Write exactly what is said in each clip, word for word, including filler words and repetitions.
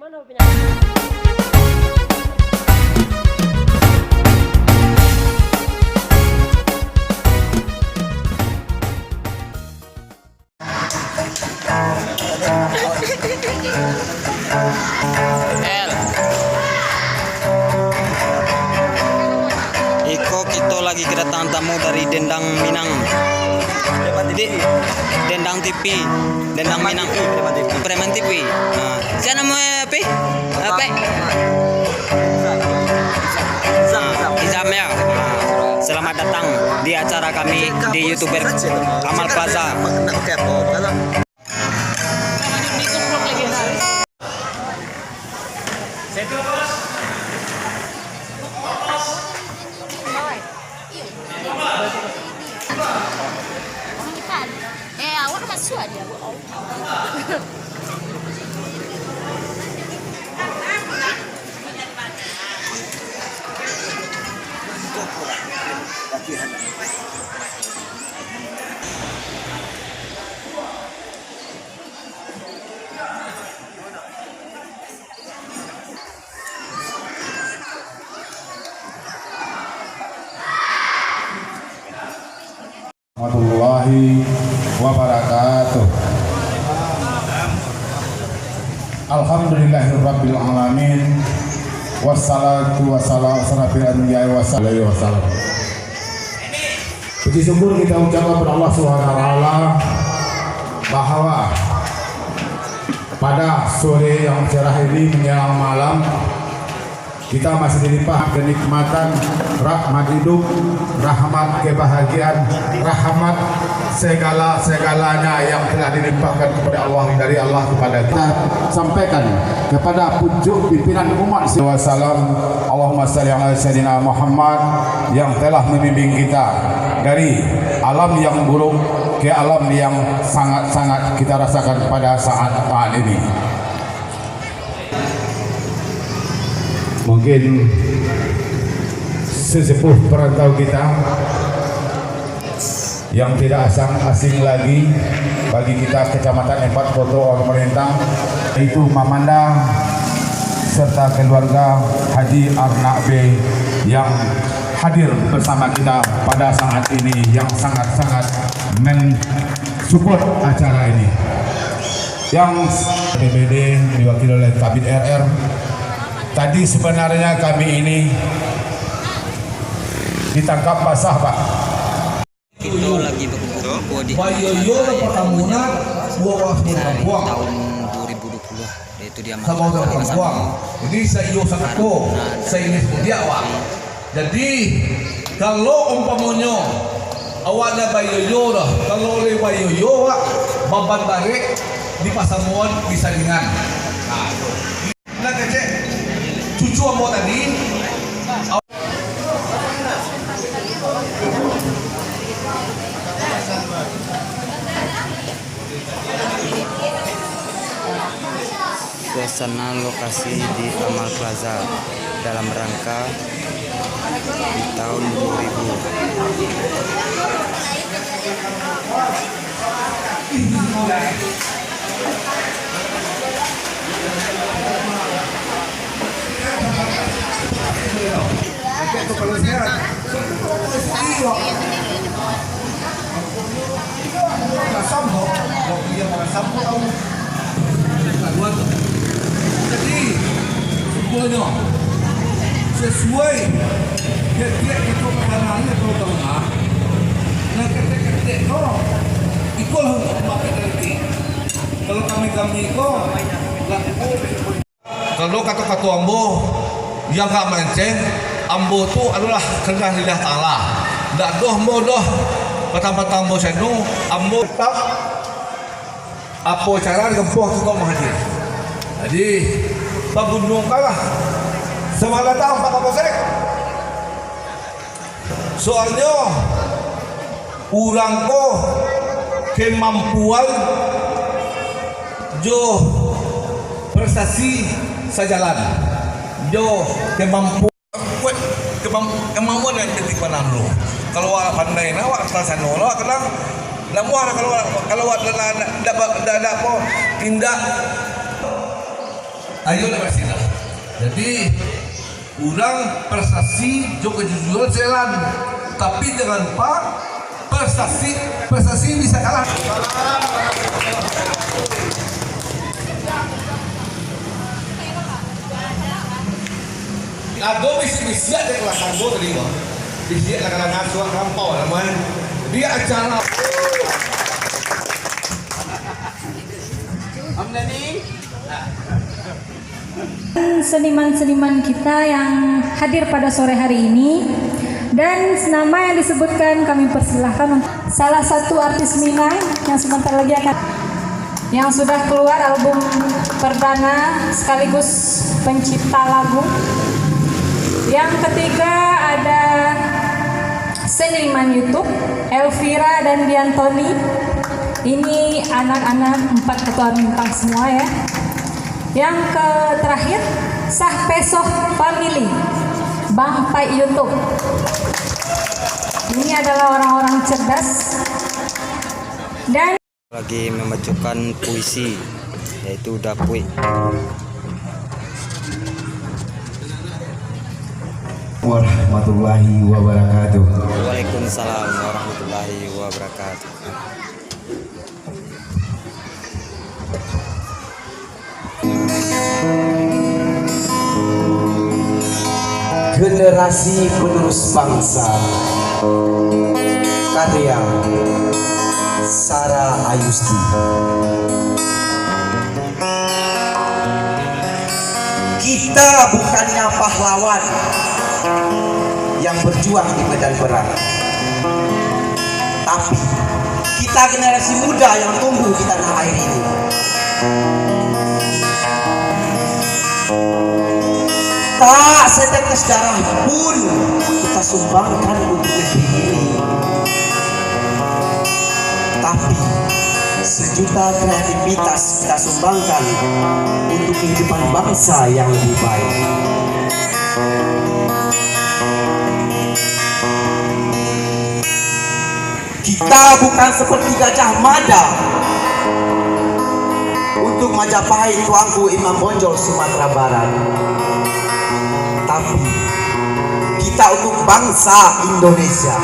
L. Iko kito lagi kedatangan tamu dari Dendang Minang. Di Dendang T V, Dendang Minang. Preman T V. Nah, sia namo Ape? Ape? Izam, ya. Selamat datang di acara kami di YouTuber Amal Plaza. Eh, awak masuk aja. Warahmatullahi wabarakatuh. Alhamdulillahirabbil alamin. Wassalatu wassalamu ala asyrafil anbiya'i wassalatu wassalam. Puji syukur kita ucapkan kepada Allah Subhanahu wa Ta'ala bahwa pada sore yang cerah ini menjelang malam, kita masih dilimpah kenikmatan, rahmat hidup, rahmat kebahagiaan, rahmat segala-segalanya yang telah dilimpahkan kepada Allah, dari Allah kepada kita. Sampaikan kepada pucuk pimpinan umat. Wassalam. Allahumma salli ala Sayyidina Muhammad yang telah membimbing kita dari alam yang buruk ke alam yang sangat-sangat kita rasakan pada saat, saat ini. Mungkin sesepuh perantau kita yang tidak asing, asing lagi bagi kita Kecamatan Empat Koto Orang Merentang, yaitu Mamanda serta keluarga Haji Arnak B yang hadir bersama kita pada saat ini, yang sangat-sangat mensupport acara ini. Yang B P B D diwakili oleh Kabid R R. Tadi sebenarnya kami ini ditangkap basah, Pak. Kito lagi bakumpul-kumpul di Bayoyo lah pertama nak, dua belas tahun kampuang. Tahun dua ribu dua puluh, yaitu di Amal Plaza. Jadi, saiyo sakato, sainis mudiak, wak. Jadi, kalau umpamonyo awak nak bayoyo dah, kalau lai bayoyo, wak, baban barek di pasamuan bisa ringan. Nah, tu. Nak kecek cucu ambo tadi. Suasana lokasi di Amal Plaza dalam rangka di tahun dua ribu. Jadi, sungguahnyo, sasuai tiap-tiap kito pasangan ko, kalau tahu mah, nan ketek-ketek ko, iko lah untuak mamakai nanti. Kalau kami-kami ko, lah. Kalau kato-kato ambo yang agak melenceng, ambo tu adalah karena lidah Ta'ala. Ndak doh ambo doh, patang-patang ambo sanu, ambo tetap apo cara digempuah tu kok mah hadir. Jadi, pagunokanlah selamat datang Pak Kapolsek. Soalnyo, urang ko kemampuan jo prestasi sajalan jo kemampuan. Kuat kemam-, kemampuan nan tinggi pandang dulu. Kalau awak pandai, nah, awak talaksana lah, awak kenal. Namuah lah kalau, kalau awak ndak, ndak, ndak, ndak, ndak apo, indak. Ayo lah, Basir lah. Jadi, urang prestasi jo kajujuran sejalan. Tapi jangan lupa, prestasi, prestasi bisa kalah. Ado bisiak-bisiak dari balakang ko tadi, bang. Bisiak lah kadang-kadang suak kalampau lah, man. Di acara. Om Dani. Seniman-seniman kita yang hadir pada sore hari ini, dan nama yang disebutkan kami persilahkan untuk salah satu artis Minang yang sebentar lagi akan, yang sudah keluar album perdana sekaligus pencipta lagu. Yang ketiga ada seniman YouTube, Elvira dan Diantoni. Ini anak-anak empat ketua bintang semua ya. Yang ke terakhir, Sah Pesoh Family, Bang Pai YouTube. Ini adalah orang-orang cerdas dan lagi membacakan puisi, yaitu Dapuik. Warahmatullahi wabarakatuh. Waalaikumsalam warahmatullahi wabarakatuh. Generasi penerus bangsa, karya Sarah Ayusti. Kita bukannya pahlawan yang berjuang di medan perang, tapi kita generasi muda yang tumbuh di tanah air ini. Tak setetes darah pun kita sumbangkan untuk negeri ini. Tapi, sejuta kreativitas kita sumbangkan untuk kehidupan bangsa yang lebih baik. Kita bukan seperti Gajah Mada untuk Majapahit Tuanku Imam Bonjol Sumatera Barat. Tapi, kita untuk bangsa Indonesia.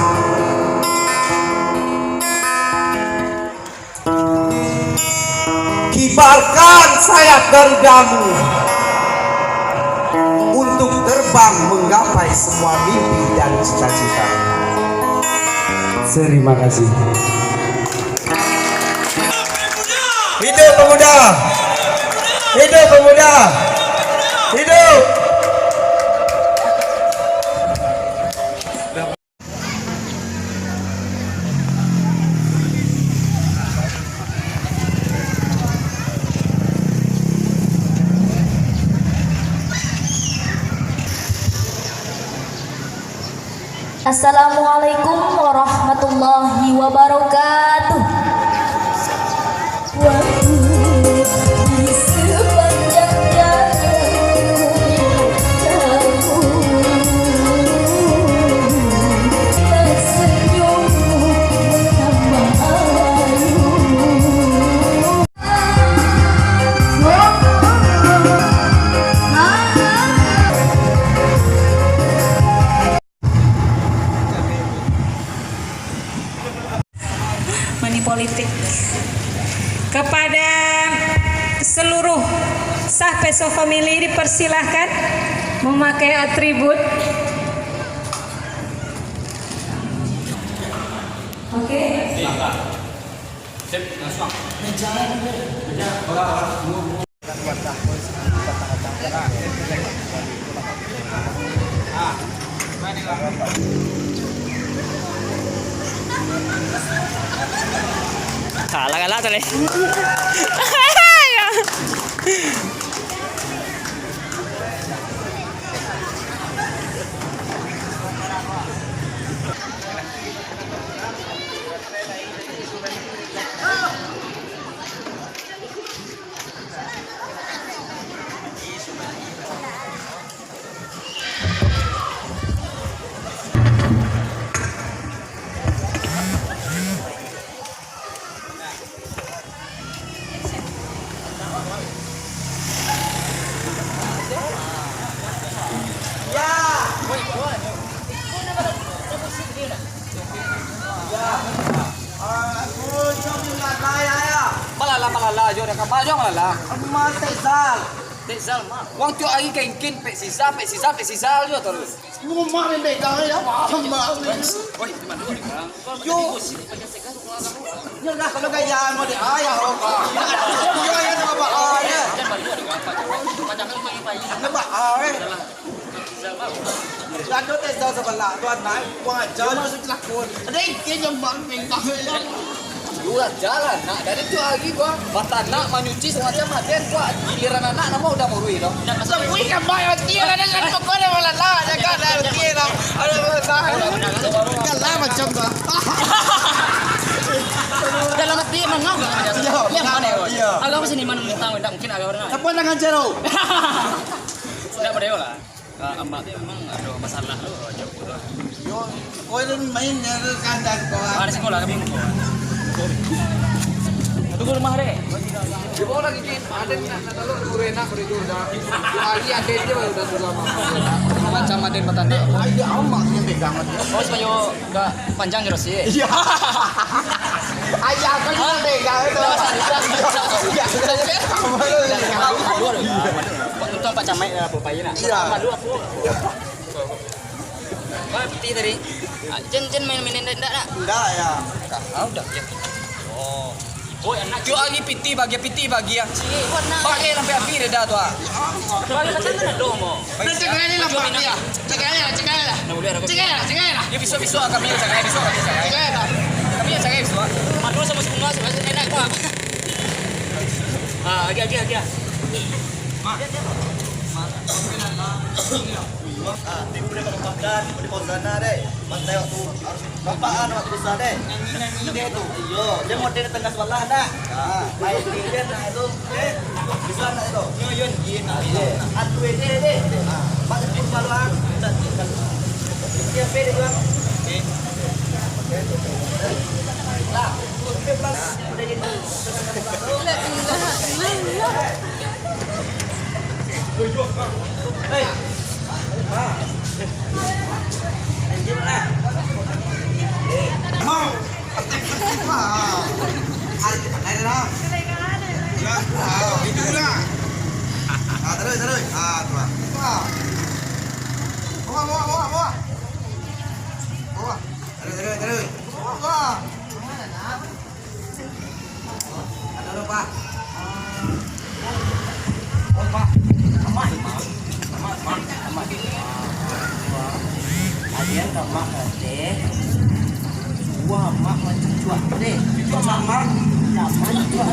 Kibarkan sayap garudamu untuk terbang menggapai semua mimpi dan cita-cita. Terima kasih. Hidup pemuda! Hidup pemuda! Hidup! Assalamualaikum warahmatullahi wabarakatuh. Waktu di sepanjang jalan, kamu tersenyum bertambah ayu. Money politik. Kepada seluruh Sah Peso Family, dipersilahkan memakai atribut. Oke. Sip, langsung. Salah galak tu leh. Mak, jan lah. Mak, Tek Zal. Tek Zal, Mak. Wang tiok ari kengkin, Pek Sizal, Pek Sizal, Pek Sizal jo taruih. Rumah ni pegang ya, Mak. Mak. Woi, di mana ni, Bang? Yo. Yo lah, kalau gaya mau di ayah, oh, Mak. Yo, ya, tak apa, ah, ya. Tak apa, ah, eh. Ado Tek Zal sabalah tu, anak, kurang ajar, masuk celako. Ada ikan yang bang, bengkak, ya. Lu lah jalan, nak. Dari tu hari gua batanak, manyuci, samacam aden, gua giliran anak, nama udah murui tu. Sabui kan, bang, mati, ada satu kau dah malah lah, jaga dah, mati dah. Ada masalah. Jalan macam tu. Dalam hati emang ngau. Iya, iya. Agak sini mana mentang, tidak mungkin agak orang. Siapa nak ngajar, oh? Sudah pada lah. Ah, amak tu memang ada masalah tu, jauh tu. Yo, kau tu main yang tu kandang kau. Ada sekolah kami muka. Tunggu rumah deh. Dia bawa lagi, Kin. Ada nak, nak tahu guru enak, guru itu dah. Hari ada dia baru dah sudah makan. Macam ada yang bertanda. Ada amak yang pegang. Oh, supaya enggak panjang je, Rosi. Iya. Ayah kau yang pegang tu. Iya. Untung Pak Camat dah apa, Pak, nak? Iya. Malu aku. Mana piti tadi? Ah, jen, jen main-main ndak, ndak, nak? Ndak, ya. Ah, udah, ya. Oh. Oh, anak. Tiok hari piti bagi, piti bagi, ya. Cik, buat nak. Pakai sampai api dah, dah tu, ah. Bagi macam mana dong, mo? Nah, cakap ni lah, Pak, ya. Cakap ni lah, cakap ni lah. Nah, boleh, ada. Cakap ni lah, cakap ni lah. Ya, besok-besok kami cakap, besok kami cakap. Cakap ni lah. Kami yang cakap besok, ah. Malu sama si Bunga, sama si Nenek, Pak. Ah, lagi, lagi, lagi, ah. Mak. Mak. Ah, tipu deh kalau makan, beli Fauzana deh. Pantai waktu harus bapaan waktu susah deh. Nyanyi-nyanyi deh tu. Iyo, dia model tengah sebelah dah. Ah, main dia nak itu. Eh, bisa nak itu? Yo, yo, iya, nak. Iya. Atu ini deh. Ah, mak tipu baluan. Cantik kan. Dia pe dia bilang. Eh. Lah, dia bilang. Terus, terus. Bawah, bawah, bawah, bawah. Bawah. Terus, terus, terus. Bawah. Halo, Pak. Oh, Pak. Aman, Pak. Aman, Pak. Aman. Agian ka Mak teh. Wah, Mak mancucuak teh. Cucuak sama. Sama cucuak.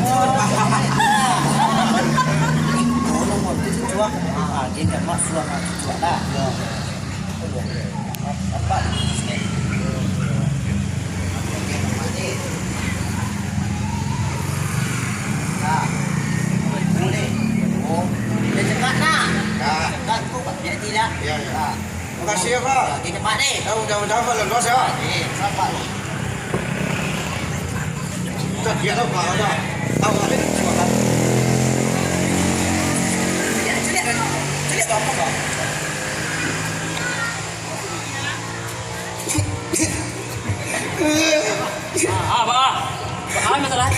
Oh, nomor tu cucuak. Ah, agian ka Mak suah cucuak lah. Makasih ya, Pak. Ya, mudah-mudahan Pak lolos ya. Oke, sabar. Kita dia tahu Pak ada. Tahu ada. Celiak, celiak, celiak apa, Pak? Ah, apa? Ah, masalah.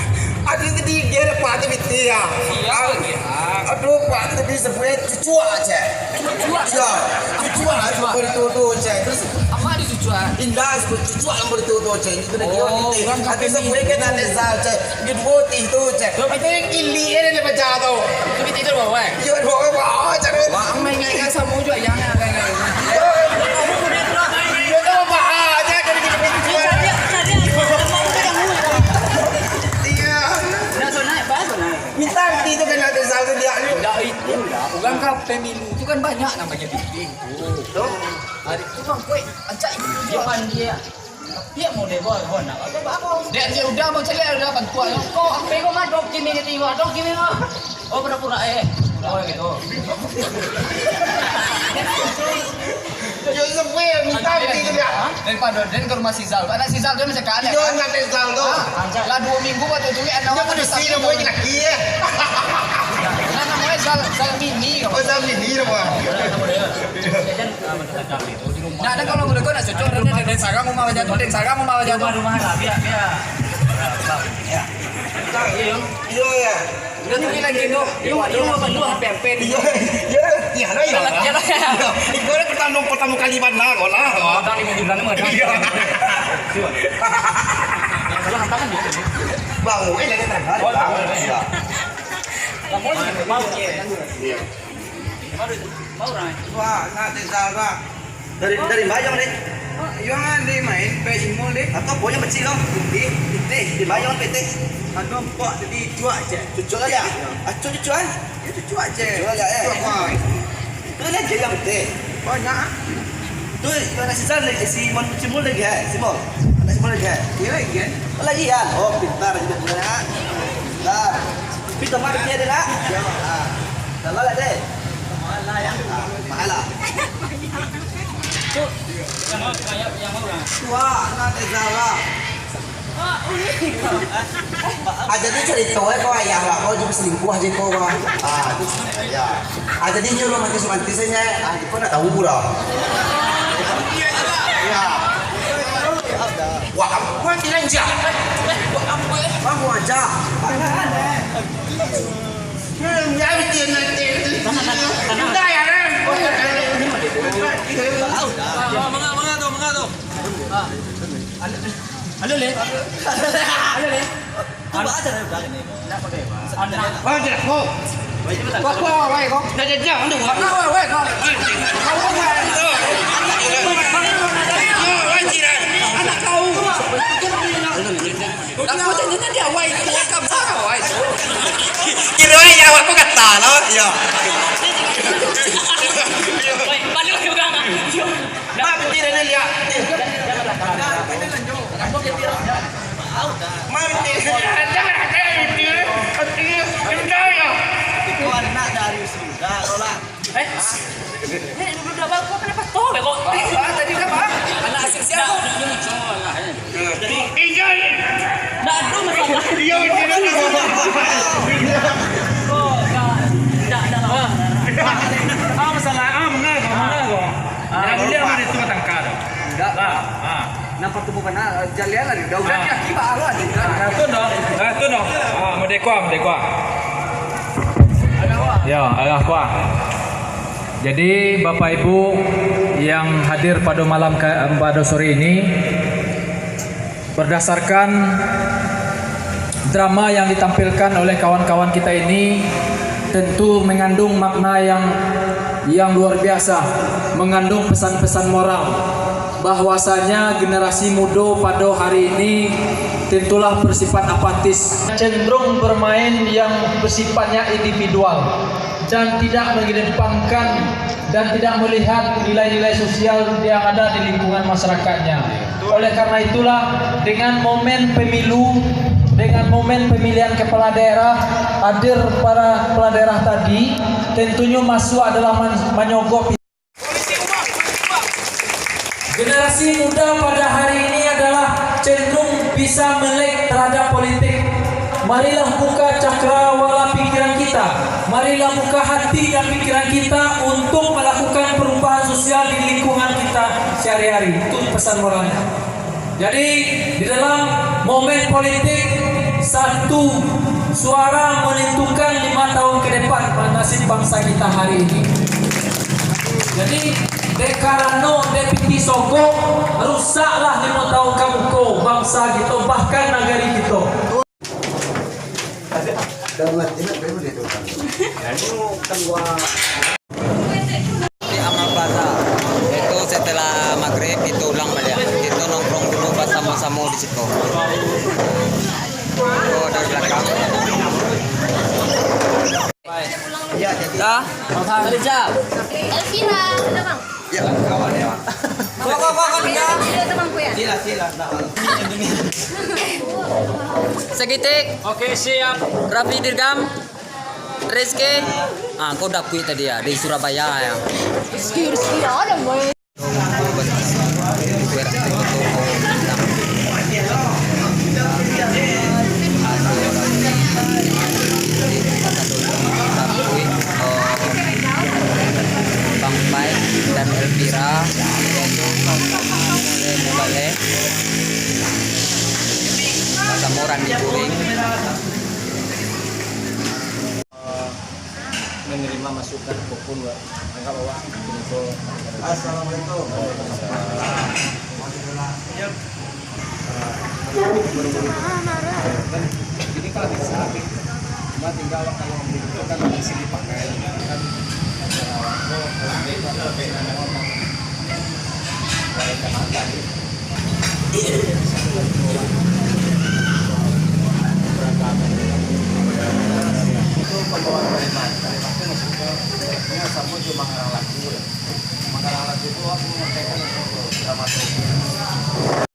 Aduh, tadi dia ada Pak tu, betul ya? Iya, iya. Aduh, Pak tu tadi sebenarnya cucuak aja. Cucuak? Iya, cucuak lah, cucuak boleh tuduh aja. Terus apa dia cucuak? Indah sebut cucuak yang boleh tuduh aja. Itu dia. Oh, orang. Aduh, sebenarnya kan ada sal aja. Dia dua tih tu aja. Tapi yang gili dia, dia pecah tu. Tapi tidur bawah, eh? Iya, dua orang bawah aja. Wah, main-main sama juga, yang ada. Minta bukti tu kena ada satu dia ni. Ndak itu lah. Orang ka pemilu tu kan banyak namanya bukti tu. Hari tu bang, kau ancak itu dia. Dia mau debo, kau nak apa, apa? Dia, dia udah mau celiak, udah bantuan. Kau apa kau madok kini ke tiwa, dok kini mah. Oh, pura-pura, eh. Oh, gitu. Yo, sampai minta bukti tu dia. Daripada den ke rumah si Zal. Anak si Zal tu macam kan? Yo, anak si Zal tu. Lah dua minggu waktu tu, anak. Dia pun di sini, boy, lagi ya. Nah, namanya Zal, Zal Mini. Oh, Zal Mini, apa? Nah, ada kalau boleh kau nak cocok, ada, ada, ada sarang rumah macam tu, ada sarang rumah macam tu. Rumah, rumah lah, biar, biar. Yo, ya. Itu lagi tu. Iyo, iyo, iyo, P M P ni. Iyo, iyo, iyo lah, iyo lah. Iyo lah. Iyo. Iko lah pertama, pertama kali bana ko lah. Datang di minggu bulan mah. Iyo. Salah hantaran gitu. Bang, eh, lagi tengah. Oh, tahu. Iyo. Kamu mau, iya. Iyo. Mau, mau, Rai. Wah, nak desa, Bang. Dari, dari Bayang, deh. Oh, iyo, kan, di main, P S I Mall, deh. Atau boyang kecil, loh. Di, di, di Bayang, P T. Ado empat, jadi cuak je. Cucuk aja. Iyo. Acuk cucuk, eh? Iyo, cucuk aja. Cucuk aja, eh? Cuak, Bang. Itu lagi yang penting. Banyak, ah. Tu, anak si Zal lagi, si Mon, si Mul lagi, eh? Si Mul. Anak si Mul lagi, eh? Iyo, lagi, kan? Oh, lagi, kan? Oh, pintar juga dia, nak. Pintar. Tapi teman dia ada, nak? Iyo. Ah. Dah lah, deh. Mahal lah, ya. Ah, mahal lah. Tu, yang mau, yang mau, yang mau lah. Wah, anak dia Zal lah. Ah, jadi carito, eh, kau ayah lah, kau juga selingkuh aja kau, wah. Ah, tu sebenarnya. Ah, jadi nyo lo mantis-mantis aja, ah, kau nak tahu lah. Ya. Wah, wah, tidak aja. Wah, aja. Hmm, ya, betul nanti. Udah ya, Ren. Manga, manga tu, manga tu. Halo, Le. Halo, Le. Tu ba acara udah ni. Anak. Wah, jelas, ko. Wah, wah, wah, ko. Dah jajang tu, wah. Wah, wah, wah, ko. Anak kau. Aku tanya dia, wah, itu, wah, kabar, wah, itu. Kira ya, aku kata lah, ya. Wah, balik juga, Mak. Mari, Mak. Mari, Mak. Iko anak dari Sunda, tolak. Eh? Eh, dulu dah bagus, kenapa tahu, bego? Ah, tadi dah, Mak. Anak asik siapa? Iko. Ndak ada masalah. Iya, iya. Oh, ndak, ndak, ndak. Ah, masalah, ah, manga ko, manga ko. Ah, jangan dulu, Mak. Mari tu tangkal. Ndak. Ah, ah. Nampak tubuh kana, jalian lah, dah, udah, ah. Dia akibat lah, dia. Ah, tu noh, ah, tu noh. Ah, merdeka, merdeka. Ya, alah, kuah. Jadi, Bapak Ibu yang hadir pada malam ka-, pada sore ini, berdasarkan drama yang ditampilkan oleh kawan-kawan kita ini, tentu mengandung makna yang, yang luar biasa, mengandung pesan-pesan moral, bahwasanya generasi muda pada hari ini tentulah bersifat apatis, cenderung bermain yang bersifatnya individual, dan tidak mengedepankan dan tidak melihat nilai-nilai sosial yang ada di lingkungan masyarakatnya. Oleh karena itulah, dengan momen pemilu, dengan momen pemilihan kepala daerah, hadir para kepala daerah tadi, tentunya masuk adalah man-, manyogok. Generasi muda pada hari ini adalah cenderung bisa melek terhadap politik. Marilah buka cakrawala pikiran kita. Marilah buka hati dan pikiran kita untuk melakukan perubahan sosial di lingkungan kita sehari-hari. Itu pesan moralnya. Jadi, di dalam momen politik, satu suara menentukan lima tahun ke depan nasib bangsa kita hari ini. Jadi, dek karano dek pitih sogok, rusaklah lima tahun ka muko bangsa kito, bahkan nagari kito. Di Amal Plaza. Itu setelah maghrib, itu ulang baliak. Itu nongkrong dulu basamo-samo di situ. Oh, dari belakang. Dah? Elvira, ada, Bang? Ya, kawan ya. Kok, kok, kok, kok, dia? Ada, Bang, ku ya? Sila, sila. Sakitik. Oke, siap. Raffi Dirgam. Rizky. Ah, kau dapat tadi ya, di Surabaya ya. Rizky, Rizky, ada, Bang. Bang Pai dan Elvira, yaitu Mubale, Pasamoran di Kuring. Masukkan kokun, Pak. Angkat, Pak. Assalamualaikum. Alhamdulillah. Jadi kalau bisa, cuma tinggal kalau itu kan masih dipakai, kan, eh, itu pembawaan kalimat. Kalimat itu maksudnya, ini sama cuma ngarang lagu, ya. Manggalang lagu tu aku menyampaikan untuk dramaturgi.